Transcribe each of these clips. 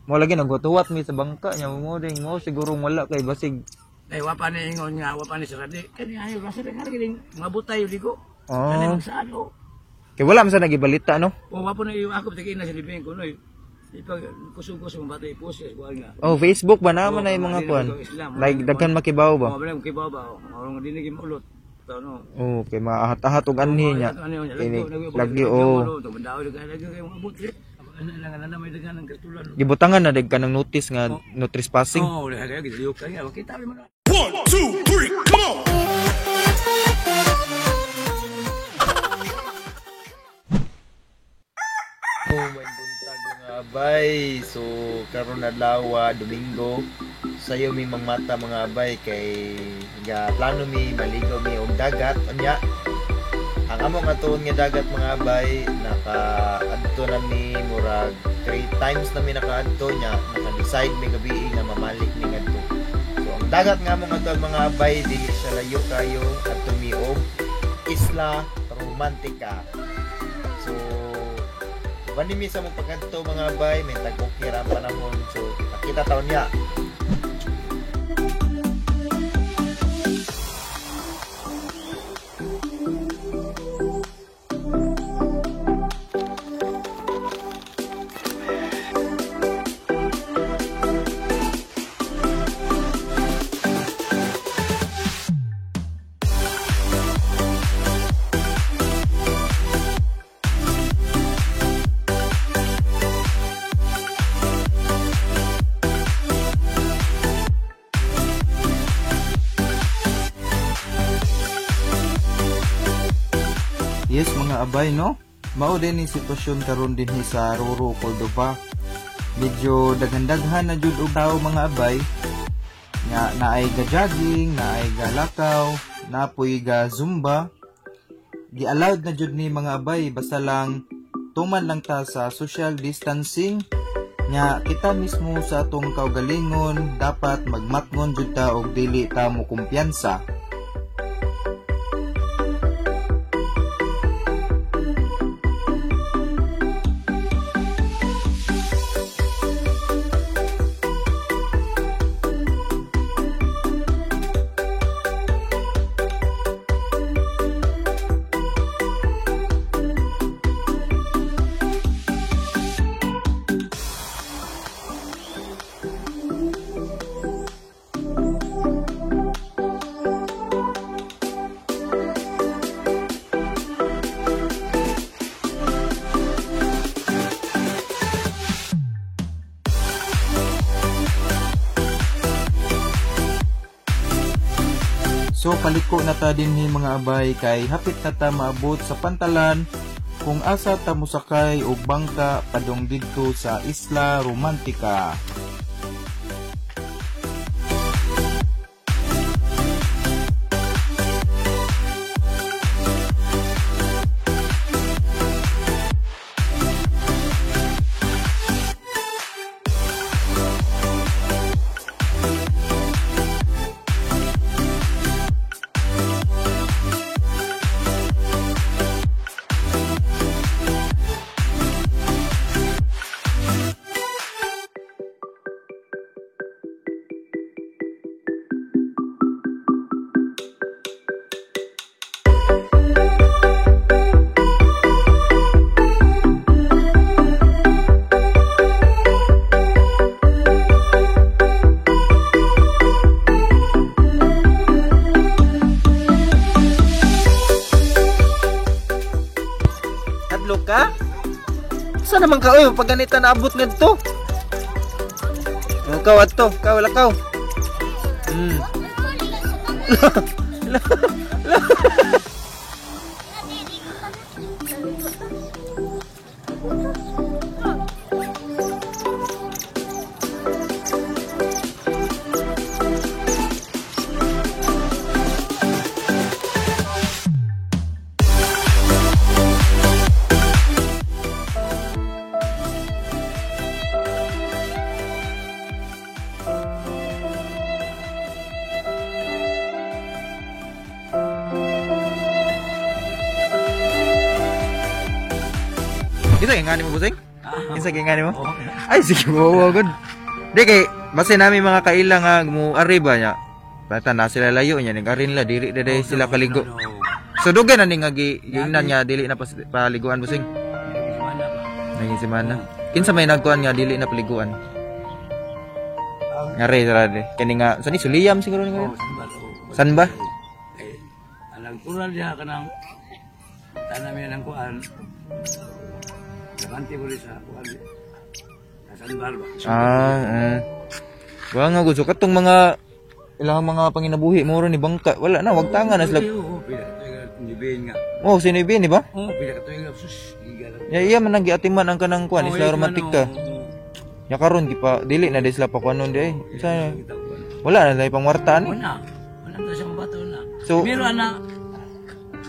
Mo lagi naghuwat mi sa bangka nya mo ding mo siguro wala kay basig. Ay wa pa ni ingon nga wa pa ni saradi. Kani ayo basta nga gining mabutay ligo. Oh. Kani magsalo. Kay wala man sa nagibalita, no? O wa po na ako tigin na sa libing ko noy. Ipag kusog-kusog ang bata ipusis kuan nga. Oh, Facebook ba naman na yung mga Oo, kuan? Islam. Like daghan makibaw ba? Oh, wala kibaw ba? Orang dinigi maulot. Taw no. Oh, kay maahat-ahat og anhi niya. Ano yun? Kini lagi oh. Ano lang ana may daghan ang katulan. Gibutangan na dag ka ng notice nga no trespassing. Oh, lagi lagi giliyok ka nga kita mo na. 1, 2, 3, come on! Oh, may buntag mga abay. So, karon adlaw, Domingo. Sayo mi mangmata mga abay kay ga plano mi maligo mi og dagat unya. Ang amo nga tuon nga dagat mga abay, naka-adto na mi murag 3 times na mi naka-adto nya, naka-decide mi gabi nga mamalik mi ngadto. So, ang dagat nga amo nga tuon mga abay, dili siya layo kayo, adto mi og Isla Romantica. So, bani mi sa mong pagkadto mga abay, may tag-okay ra ang panahon. So, kita taon niya. Yes mga abay, no? Mao din ni sitwasyon karon dinhi sa Roro, Cordova. Medyo daghan-daghan na jud og tao mga abay. Nga naay ga jogging, naay ga lakaw, napoy ga zumba. Gi-allowed na jud ni mga abay basta lang tuman lang ta sa social distancing. Nya kita mismo sa atong kaugalingon dapat magmatngon jud ta og dili ta mo kumpiyansa. So paliko na ta dinhi mga abay kay hapit na ta maabot sa pantalan kung asa ta mosakay og bangka padung didto sa Isla Romantica. Hadlok ka? Saan naman ka? Uy, pag ganita naabot ngadto. Ikaw adto, ikaw lakaw. Isa kay ngani mo, busing? Isa kay ngani mo? Oh. Ay sige mo gud. Di kay base nami mga kaila nga mo ari ba nya. Bata na sila layo nya ning arin la dili na dai sila kaligo. No. So dugay na ni nga gi giingnan nga dili na paliguan busing. Mana ba? Naging semana. Kinsa may nagkuan nga dili na paliguan? Ngari sara di. Kani nga sa ni Suliyam siguro ni Oh, nga. san ba? Oh. San ba? Eh, alang kural diha kanang tanam yan ang kuan. Nakanti ko rin sa kuan. Sa San ba? Ah, ah. Wa nga gud so katong mga ilang mga panginabuhi mo ron ni bangka wala na wag tanga na sila. Oo, pila ka tuig nibin nga. Oh, sinibin di ba? Oo, pila ka tuig sus, giga lang. Ya iya man ang giatiman ang kanang kuan Oh, Isla iya, Romantika. man, oo. Ya karon gi pa dili na di sila pakuanon di ay. Sa Kita ko ano. wala na lay pangwarta ni. Wala. Wala na siya mabato na. So- Meron na.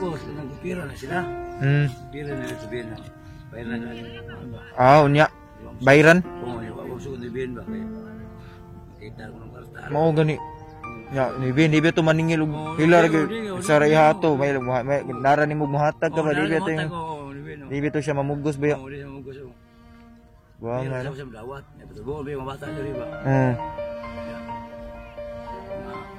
Oh, nagpira na sila. Pira na sabihin na. Bayar na ano ba? Ah, unya. Bayran. Oo, yung ako sugod ni Bien ba kay kita ko ng kwarta. Mao gani. Ya, ni bin di ba to maningil og Oh, hilar di, gyud di, di, sa di, ihato may, may nara nimo muhatag ka ba di ba to yung- Oo, ni Bien. di ba to siya mamugos ba ya? Oo, di siya mamugos. Wa nga no. Meron siya dawat. Natubo ba yung bata diri ba?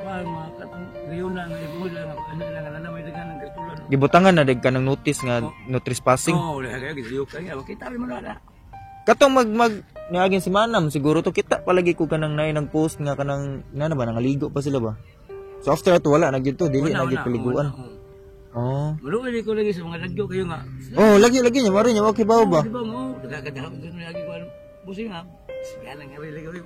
Mga mga katong gayon na nga ibugod lang ano lang na may dagan ng katulan. Gibutangan na dag ka ng notice nga no trespassing. Oo, oh, kaya gidiyok ka nga kita rin mo na. Katong mag mag niaging si Manam siguro to kita palagi ko kanang naay nag-post nga kanang nga na ba nangaligo pa sila ba. So after ato wala na gyud to dili na gyud paliguan. Oh. Maluoy ko lagi sa mga lagyo kayo nga. Oh, lagi lagi niya maro niya okay ba ba? Di ba mo? Nagkakadahap ko lagi ko ano. Busing ha. Sige lang nga lagi.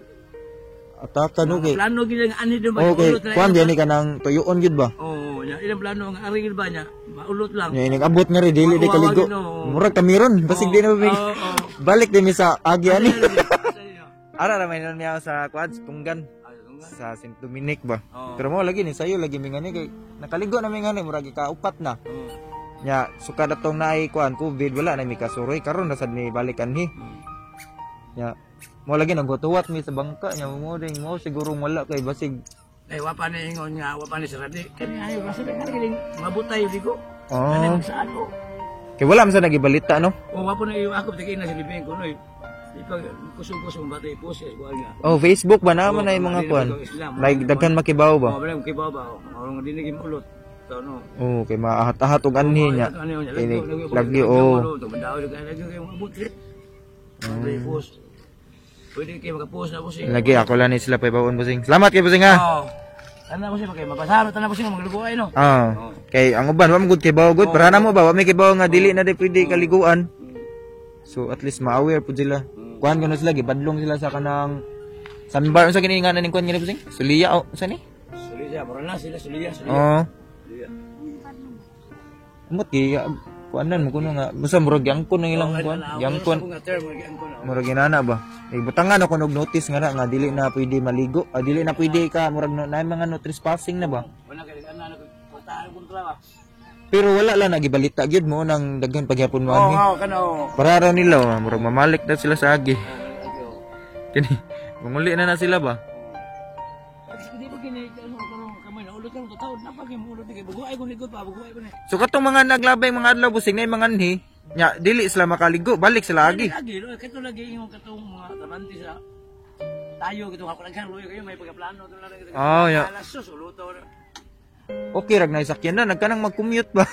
Ataka no kay. Plano gid ang ani do ba? Okay, Ulot na kuan diyan ni kanang tuyoon gyud ba? Oo, nya ilang plano ang ari gid ba niya? Maulot lang. Nya nag-abot nga ri dili di Makuha kaligo. gyud, oo. Murag kamiron basig di na Oo, oo. Balik din mi sa agi ani. Sa inyo. Ara ra may niya sa kuan sa Tunggan Ay, tunggan. sa St. Dominic ba. Oo. Pero mo lagi ni sayo lagi mi ngani kay nakaligo na mi ngani murag ikaupat na. Oo. Nya suka datong naay kuan COVID wala na mi kasuroy karon na sad mi balik anhi. Nya mo lagi naghutuwat mi sa bangka nya mo ding mo siguro wala kay basig. Ay, wapa ni ingon nga, wapa ni saradi. Kani ayo kasi kani giling mabutay di ko. Oh. Kani saan ko. Kay wala man sa nagibalita no. O wapo na iyo ako tigay na silibin ko noy. Ipag kusog-kusog bata ipos eh kuan nga. Oh, Facebook ba naman ay mga kuan. Like daghan makibaw ba? Oh, wala kibaw ba? Marong dinig im ulot. So no. Oh, kay maahat-ahat og anhi nya. Ano yun? Kay lagi oh. Tumadaw lagi kayo mabut. Ipos. Pwede kayo makapost na boss eh. Lagi ako lang ni sila paibaon busing. Salamat kay busing ha. Oo. Tanda mo siya kay mabasaro tanda mo siya maglugo ay no. Ah. Kay ang uban wa man gud kay bawo gud. Para na mo ba wa may kibaw nga dili na di pwede kaliguan. So at least ma-aware pud sila. Kuan kuno sila gibadlong sila sa kanang sandbar unsa kini nga ning kuan ngini busing? Suliya o unsa ni? Suliya, mura na sila suliya, suliya. Oh. Suliya. Umot kay kuanan mo kuno nga basta murag yangkon ang ilang kuan. Yangkon. Ako nga term gyangkon. Murag inana ba? Eh butangan ako og notice nga na nga dili na pwede maligo. Ah, dili na pwede ka murag no, na mga no trespassing na ba? Wala kay ana na kontra ba. Pero wala lang nagibalita gyud mo nang daghan pagyapon mo Oo, anhi. oo, kana oo. Para raw nila oh, murag mamalik na sila sa agi. Kini manguli na na sila ba? Hindi ba kini ano kamay na ulot lang tataw na pag ulot ni kay bugo ay ko likod pa bugo ay ko ni. So katong mga naglabay mga adlaw busing na mga anhi, nya dili sila makaligo, balik sila agi. Lagi lo kato lagi ingon katong mga trabante sa tayo kitong ako lang luyo kayo may pagkaplano to lang. Oh, ya. Alas sus uluto. Okay rag na isakyan na nagkanang mag-commute ba.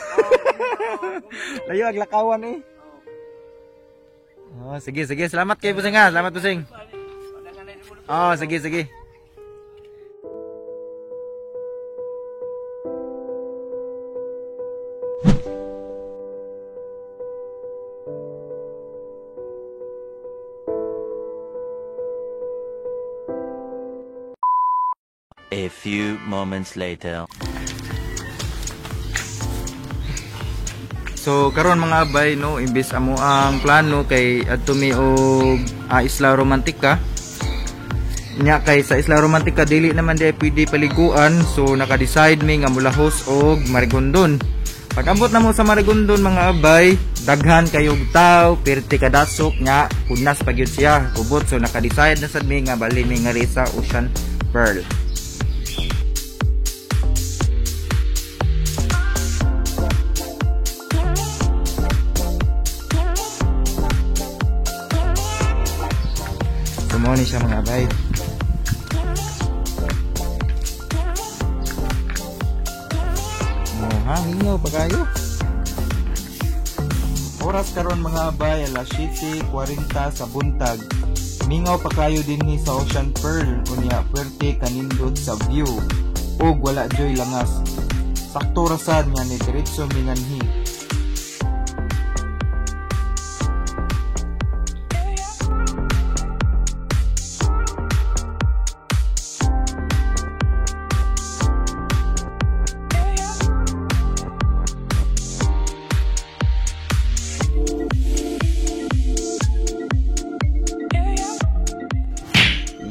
Layo ag lakawan eh. Oh, sige sige, salamat kay busing ha. Salamat busing. Oh, sige sige. A few moments later. So karon mga abay no, imbes amo ang plano kay adto mi og Isla Romantica. Nya kay sa Isla Romantica dili naman di pwede paliguan, so naka-decide mi nga mulahos og Marigondon. Pag-ambot na mo sa Marigondon mga abay, daghan kayog taw, pirti kadasok nya punas pa gyud siya. Kubot so naka-decide na sad mi nga bali mi ngari sa Ocean Pearl. Mo ni siya mga abay. Mo ha, hingaw pa kayo. Oras karon mga abay, alas 7:40 sa buntag. Mingaw pa kayo dinhi sa Ocean Pearl, unya puwerte kanindot sa view ug wala joy langas. Sakto ra sad nga ni diretso minganhi.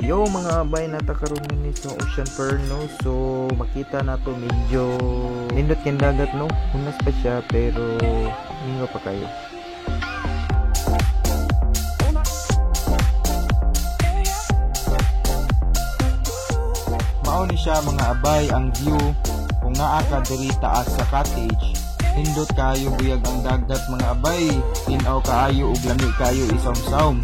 Yo mga abay, natakaroon ni sa Ocean Pearl, no? So makita na to medyo nindot kay dagat, no? Hunas pa siya pero mingaw pa kayo. Mao ni siya mga abay ang view kung naa ka diri taas sa cottage. Nindot kayo buyag ang dagat mga abay. Tin-aw kaayo ug lami kaayo isawm-sawm.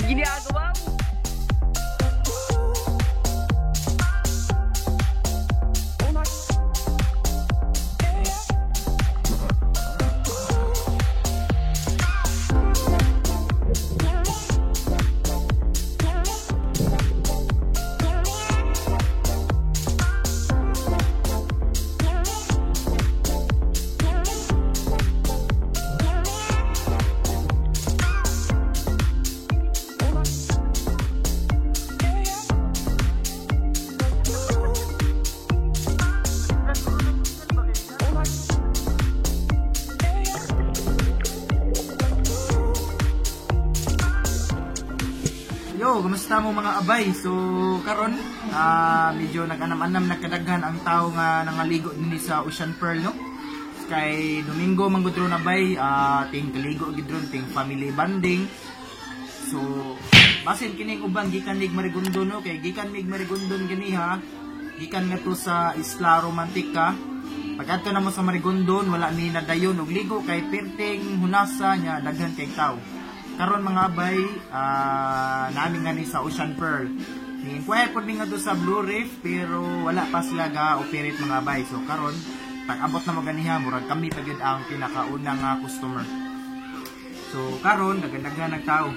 Ginagawa mo. Yo, kumusta mo mga abay? So karon medyo nag-anam-anam nagkadaghan ang tao nga nangaligo dinhi sa Ocean Pearl, no? Kay Domingo man gud ron abay, ting kaligo gid ron, ting family bonding. So basin kining uban gikan mig Marigondon, no? Kay gikan mig Marigondon ganiha, gikan nga to sa Isla Romantica. Pagkadto namo sa Marigondon, wala mi nadayon og ligo kay perting hunasa nya daghan kay tao. Karon mga abay, namin nga ni sa Ocean Pearl. Ni-inquire pod mi ngadto sa Blue Reef pero wala pa sila ga-operate mga abay. So karon pag-abot na mo ganiha, murag kami pa gyud ang pinakauna nga customer. So karon daghan-daghan nag tao.